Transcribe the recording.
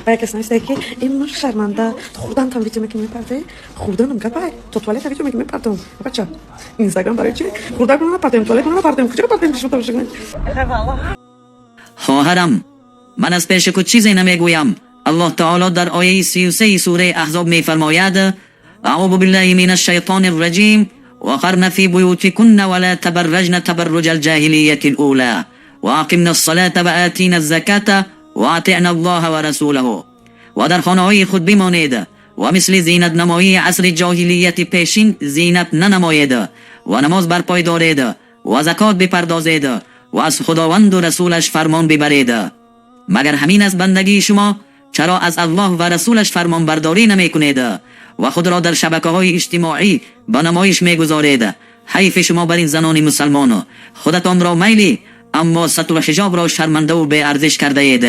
Ва як кас нависта, ки ин шарманда, хурдантам видео мекунӣ, мепартоӣ. Хурданам гапай, то туалета видео мекунӣ, мепартом. Бача, Инстаграм барои чи? Хурдакро напартоем, туалетро напартоем, куҷо партоем, шумо тамошо кунед? Хоҳарам, ман аз пеши худ чизе намегӯям. Аллоҳ таоло дар ояи 33 сураи Аҳзоб мефармояд: أعوذ بالله من الشيطان الرجيم، وقرن في بيوتكن ولا تبرجن تبرج الجاهلية الأولى وأقمن الصلاة وآتين الزكاة وأطعن الله ورسوله. Ва дар хонаҳои худ бимонед ва мисли зинатнамоии асри ҷоҳилияти пешин зинат нанамоед ва намоз барпой доред ва закот бипардозед ва аз худованду расулаш фармон бибаред. Магар ҳамин аст бандагии шумо? Чаро аз Аллоҳ ва расулаш фармонбардорӣ намекунед ва худро дар шабакаҳои иҷтимоӣ ба намоиш мегузоред? Ҳайфи шумо бар ин занони мусалмон. Худатонро майли, аммо сатру ҳиҷобро шармандаву беарзиш кардаед.